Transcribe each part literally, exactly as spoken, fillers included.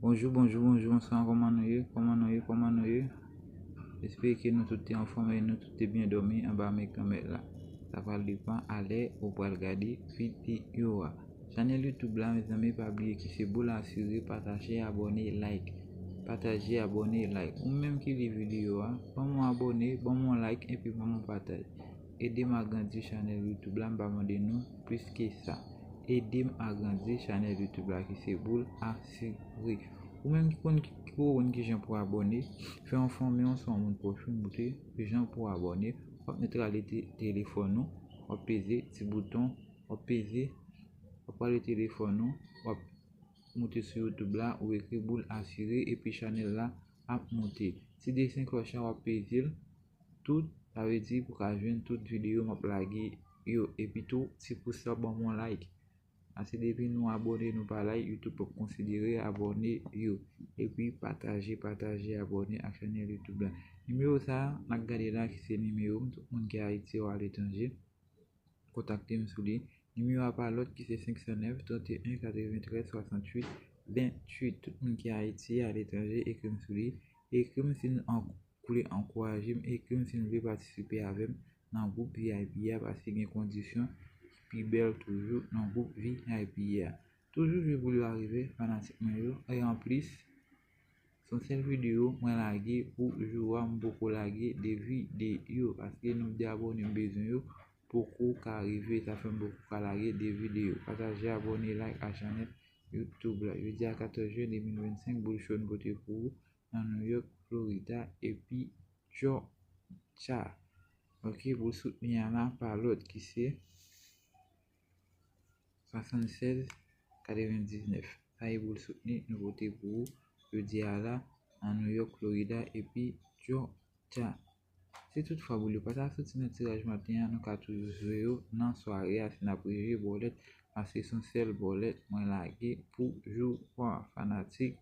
Bonjou, bonjou, bonjou, bonswa, kòman nou ye? Kòman nou ye? Kòman nou ye? Espere ke nou tout te anfòm e nou tout te byen dòmi anba men Granmèt la. Sa pral depann a lè ou pral gade videyo a. Chanèl YouTube la, mezanmi, pa bliye ki se boul asire, pataje, abòne, like. Pataje, abòne, like. Ou menm ki li videyo a, ban m yon abòne, ban m yon like, epi ban m yon pataj. Ede m agrandi chanèl YouTube la, m pa mande nou plis ke sa. Ede m agrandi chanèl YouTube la ki se boul asire. Ou menm ki konn ki, ki konn ki jan pou abòne, fè yon fanmi w, swa yon moun pwòch ou, montre ki jan pou abòne. W ap netralize telefòn ou, w ap peze ti bouton, w ap peze, w ap pale telefòn ou, w ap moute sou YouTube la, ou ekri boul asire, epi chanèl la ap moute. Ti desen klòch la, w ap peze l, tout, sa vle di pou ka jwenn tout videyo m ap lage yo. Epi tou, ti pous la ban m yon like. Paske depi nou abòne, nou pa like, YouTube p ap konsidere abòne yo. Epi pataje, pataje, abòne ak chanèl YouTube la. Nimewo sa a, n ap gade la ki se nimewo m, tout moun ki Ayiti ou aletranje, kontakte m sou li. Nimewo a pa lòt ki se senk san nèf, trant e en, katreventrèz, swasanntuit, venntuit. Tout moun ki Ayiti, aletranje, ekri m sou li. Ekri m si n an- vle ankouraje m, ekri m si n vle patisipe avè m nan gwoup V I P a, paske gen kondisyon ki pi bèl toujou nan gwoup V I P a. Toujou jwe boul yo arive, fanatik mwen yo. E anplis, se yon sèl videyo mwen lage pou jou a, m poko lage de videyo, paske nonb de abòne m bezwen yo poko ka rive, sa fè m poko ka lage de videyo. Pataje, abòne, like a chanèl YouTube la. Jodi a katòz jen de mil vennsenk, boul cho n pote pou ou nan New York, Florida, epi Georgia. Ok, pou soutni a la pa lòt ki se swasannsèz katrevendiznèf. Sa e pou soutni nou pote pou ou jodi a la nan New York, Florida, epi Georgia. Si toutfwa boul yo pa ta soti nan tiraj maten an, nou ka toujou jwe yo nan sware a si n ap rejwe bòlèt, paske se yon sèl bòlèt mwen lage pou jou a, fanatik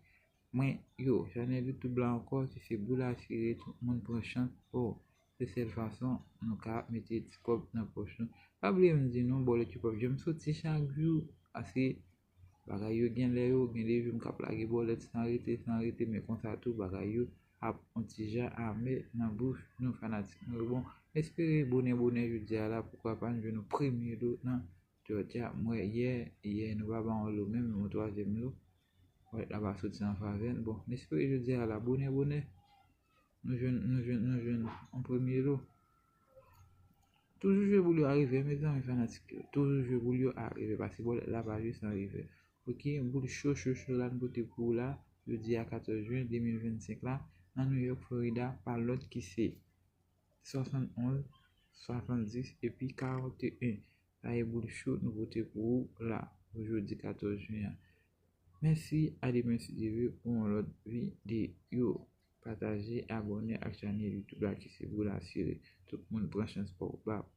mwen yo. Chanèl YouTube la ankò, si se boul asire, tout moun pran chans. Oh, se sèl fason nou ka mete ti kòb nan pòch nou. Pa bliye m di nou, bòlèt yo p ap janm soti chak jou, paske bagay yo gen lè yo, gen de jou m k ap lage bòlèt san rete, san rete, men konsa tou, bagay yo ap yon ti jan amè nan bouch nou, fanatik nou yo. Bon, m espere bonè bonè jodi a la, poukwa pa n jwenn yon premye lo nan Georgia. M wè yè, yè nou pa ba yon lo menm, yon twazyèm lo. Bòlèt la pa soti an favè n. Bon, m espere jodi a la, bonè bonè, nou jwenn, nou jwenn, nou jwenn yon premye lo. Toujou jwe boul yo arive, mezanmi, fanatik yo. Toujou jwe boul yo arive, paske bòlèt la pa jwe san rive. Ok, boul cho, cho, cho la n pote pou ou la, jodi a katòz jen de mil vennsenk la, nan New York, Florida, pa lòt ki se swasannonz, swasanndis epi karanteyen. Sa e boul cho nou pote pou ou la, pou jodi katòz jen an. Mèsi, a demen si Dye vle, pou yon lòt videyo. Pataje, abòne ak chanèl YouTube la ki se boul asire. Tout moun pran chans pa w, pa w.